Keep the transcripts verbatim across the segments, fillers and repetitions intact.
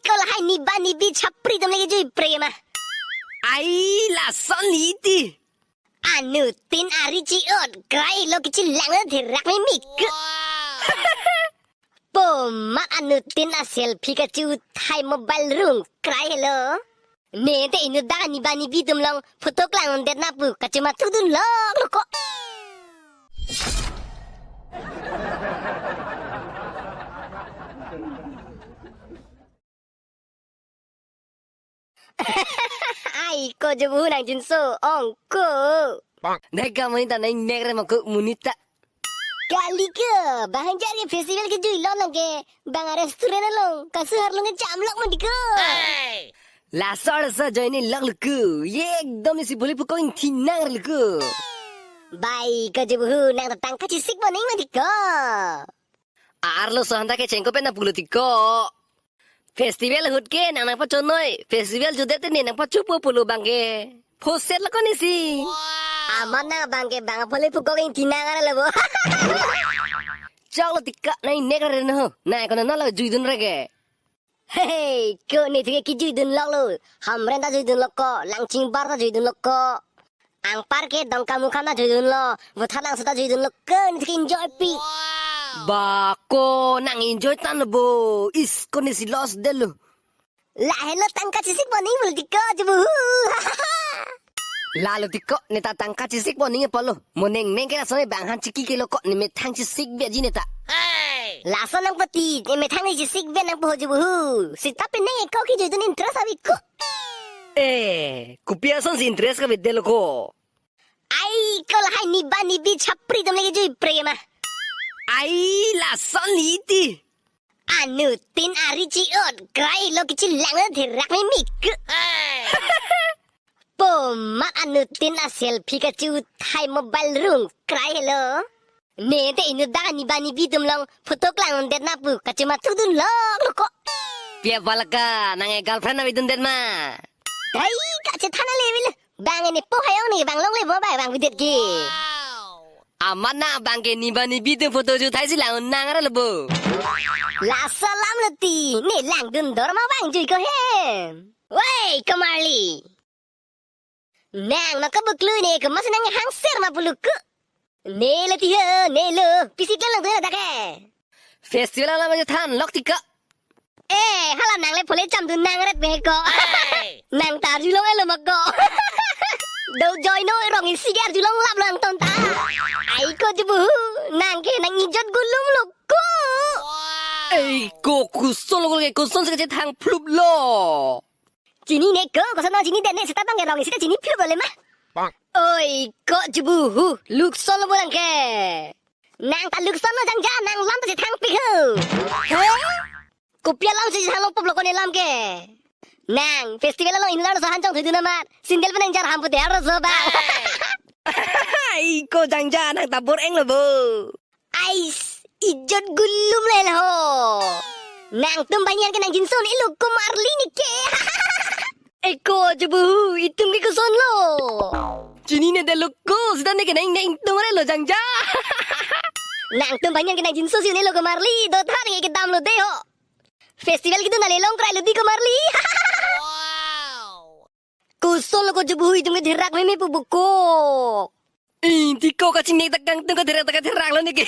Ko lahai niba nibi chapri atum le kejui pre ma. Ai, lason li ti. Anuttin ari chi-ot krai lo, kachelanglo therak mimik. Pomat anuttin a selfie kachiuthai mobile rung krai lo. Ne te inut dak niba nibi atum along photo klangdet na pu kachemathu dunlok lo ko. Ai ko jubu nang jinso ong ko. Dai ka monit ta nang nek re ma ko monit ta. Kali ke, bang jar ke festival kejui lo nang ke, bang a restaurant along, kasu harlung ke chamlok mati ko. Laso arsa join lok lo ko, ye ekdom isi boli pukong ingthi nang lo ko. Bai ko jubu nang ta tangka chesik boning mati ko. Arloso hanta ke chengko pen na pulo ti ko. Festival ahut ke nang nangpachonoi. Festival jutdet te ne nangpachopo pulo bang ke. Phoset lo ko nesi. Amat na bang ke bang phole pukok ingthi nang ara lo bo. Chok lo ti ko nang nek re no. Nang ko na lo juidun re ke. Hey, ko ne thike kejui dunlok lo. Hamren ta jui dunlok ko, Langchingbar ta jui dunlok ko. Anpar ke Dongkamukam ta jui dunlo, Vothatlangso ta jui dunlo, ko ne thike enjoy pi. Ba ko nang enjoy tan lo bo, is ko nesi loss det lo. Lahelo tangka chesik boning mul ti ko jubu. Lalo ti ko ne ta tangka chesik boning apotlo. Mo nengneng ke lason bang han chiki ke lo ko ne methang chesik be ji ne ta. Lason nangpati, ne methang ne chesik be nangpo jubu. Sita penang eko kejui dun interest abi ko. Eh, kopi asonsi interest kabe det lo ko. Ai, ko lahai niba nibi chapri atum le kejui pre ma. Ai, lason li ti. Anuttin ari chi-ot krai lo, kachelanglo therak mimik. Pomat anuttin a selfie kachiuthai mobile rung krai lo. Ne te inut dak niba nibi atum along photo klangdet na pu kachemathu dunlok lo ko. Pia balaka nang e girlfriend abi dundet ma. Dai kachethan ale vil. Bang ne po hayong ne bang longle bo bai bang bidet ke. Amat na bang ke niba nibi atum photo juthai si lang nang ara lo bo. Laso alam lo ti, ne langdun dor ma bang jui ko hem. Wei, ko Marli. Nang ma ko buklu ne ko mas nang hangser ma pulo ko. Ne lo ti ho, ne lo. Pisi ke lang tu na dak ke. Festival alam aja than lok ti ko. Eh, hala nang le phole chamdun nang ret be ko. Nang ta arjulong elo ma ko. Do join no rong isi ke arjulong lap lang ton ta. Ai ko jubu, nang ke nang ijot gulum lo ko. Ei ko koson lo ke, kosonsi kachethang phlup lo. Chinine ko, koson nang chinidet ne, seta bang ke rong isi ta chini phlup lo le ma. Oi, ko jubu, lukson lo bo nang ke. Nang ta lukson lo jangja, nang lam ta chethang pik ho. He? Kopi alam si chethang long pop lo ko ne lam ke. Nang, festival along inut arloso han chongthui dun amat. Sandal pen nang jar ham pute arloso ba. Ai, ko jangja, nang ta bor-eng lo bo. Ais, ijot gulum le ho. Nangtum banyan ke nang jinso ne lo ko Marli ne ke. Eko jubu, itum ke koson lo. Chinine det lo ko, sita ne ke nang nang tung re lo jangja. Nangtum banyan ke nang jinso si ne lo ko Marli, do thar ke kedam lo de ho. Festival kedun ale long krai lo di ko Marli. Koson lo ko jubu, itum ke therak meme pu buko. Ih, ti ko kachingnek ta kangtung ka therak ta ka therak lo ne ke.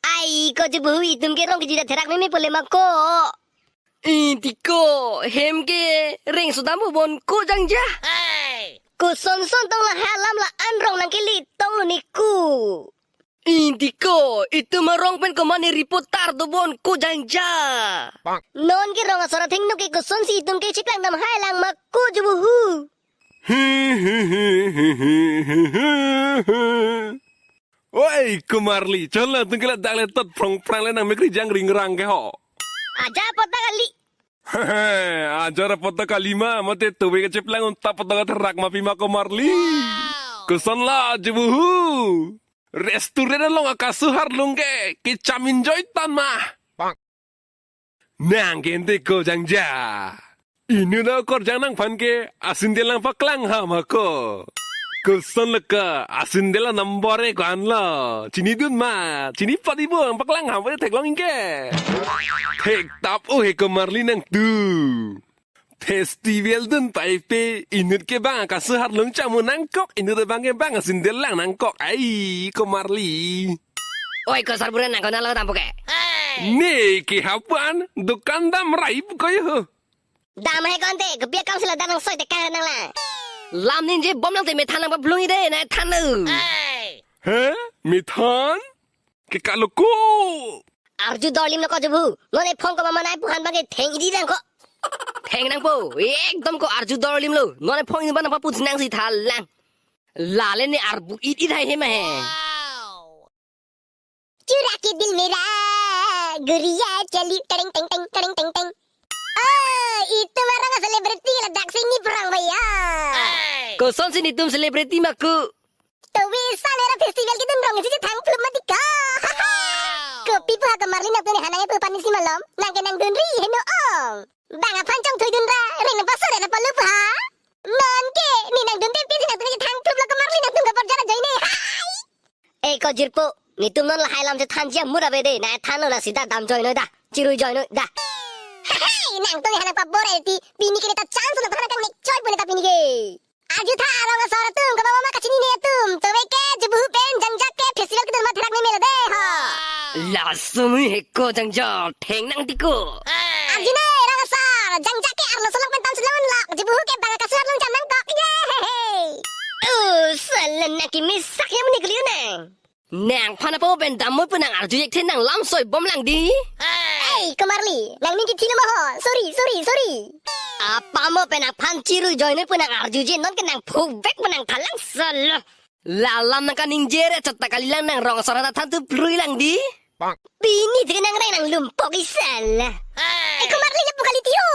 Ai, ko jubu itum ke rong kejui ta therak meme pule ma ko. Ih, ti ko, hem ke reng sodam bo bon ko jangja. Koson son tong la halam la an rong nang kele tong lo ne ko. Ih, ti ko, itum arong pen komat ne reporter do bon ko jangja. Non ke rong asor athengno ke kosonsi itum ke chiklang dam hai lang ma ko jubu. Oi, ko Marli, chonlo tung ke ladak le tot phrong phrang le nang mekri jang ring rang ke ho. Aja pota kali. Ajar pota kali ma, mate tuwe kacheplang unta pota ka therak ma pima ko Marli. Koson la jubu. Restaurant along akasu harlung ke, kecham enjoy tan ma. Nang ke ente ko jangja. Inut akorjang nangphan ke, asin telang paklang ha ma ko. Koson lo ko, asindel a number e ko-an lo. Chinidun ma, chini padi bo, ang paklang ham, theklong ingke. Thektap o he komarli nangtum. Festival dun paipe, inut ke bang, kasu harlung chamu nangkok, inut bang ke bang, asindel lang nangkok. Ai, komarli. Oi, ko sarbura nang ko nalo tampo ke. Ne ke hapan, dukan dam rai pu ko yo. Dam he konte, kebiak kam sila dam nang soi te kar nang la. Lam ningje bom nang te methan nang pablung ide, na than lo. He? Methan? Ke kalo ko? Arju dorlim lo ko jubu. None phone ko mama nai puhan bang ke theng idi dang ko. Theng nangpo, ekdom ko arju dorlim lo. None phone ini bang nang paput nang si thalang. Lale ne arbu it it hai he ma he. चुरा के दिल मेरा गुरिया चली टड़िंग टंग टंग टड़िंग टंग टंग। Oh, itum arong celebrity ladak si niphrang bhaiya. Kosonsi netum celebrity ma ko? Tovi sanera festival kedun rong isi chethang phlup mati ko. Kopi pu ha komarli nangtum ne hanang pu pani si malom. Nang ke nangdunri heno ong. Bang aphan chongthui dunra, ring na paso ring na palu pu ha. Non ke, ne nangdunde pin si nangtum ne chethang phlup lo komarli nangtum ke borjara joine. Hai. E ko jirpo, netum non lahai lam chethanji amut ave de, na thanlo na sida dam joinoi da, chirui joinoi da. Hey, nangtum hana pabor eti, pini ke ne ta chance lo, hana kangnek choi pu ne ta pini ke. Arju tha arong asor atum, kaba mama kachinine atum, tobe ke, jubu pen, jangjak ke, festival kedun ma therak ne melo de, ho. Laso mui he ko jangjak, theng nang ti ko. Arju ne, rong asor, jangjak ke, arlo solok pen tam selon lak, jubu ke, bang kasu arlong cham nangkok, ye, he, he. Oh, salan na kimi sak ya muni keliu nang. Nangphan apo pen dammo pu nang arju jek the nang lam soi bom lang di. Hey, komarli, nangning kithi lo ma ho. Sorry, sorry, sorry. Apa mo pen aphan chirui joinoi pu nang arjuje non ke nang phuk bek pu nang thalang sala. Lalam nang kaningje re chot ta kali lang nang rong asor ta than tu prui lang di. Pini jek nang reng nang lumpok isala. Hey, komarli le pu kali ti ho.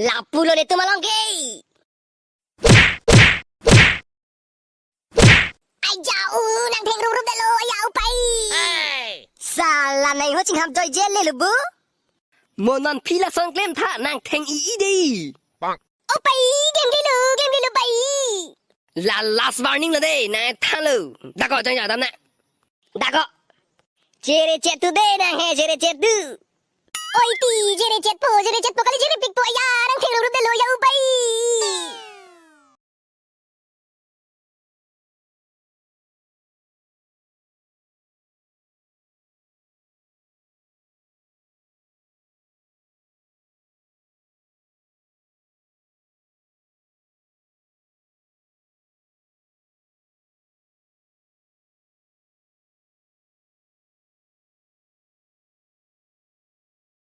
Lapu lo netum along ke. Ai ja u, nang theng ruprup detlo, ai ja u pai. Hey. Sala nang ho chingham joije le lo bu. Mo non phi lason klem tha nang theng i i de. O pai, klem klem lo, klem klem lo pai. La last warning lo de, nang thanlo. Da ko jang ja dam na. Da ko. Jere chet tu de nang he, jere chet tu. Oi ti, jere chet po, jere chet po, kali jere pik po, ya, nang theng ruprup detlo, ya u pai.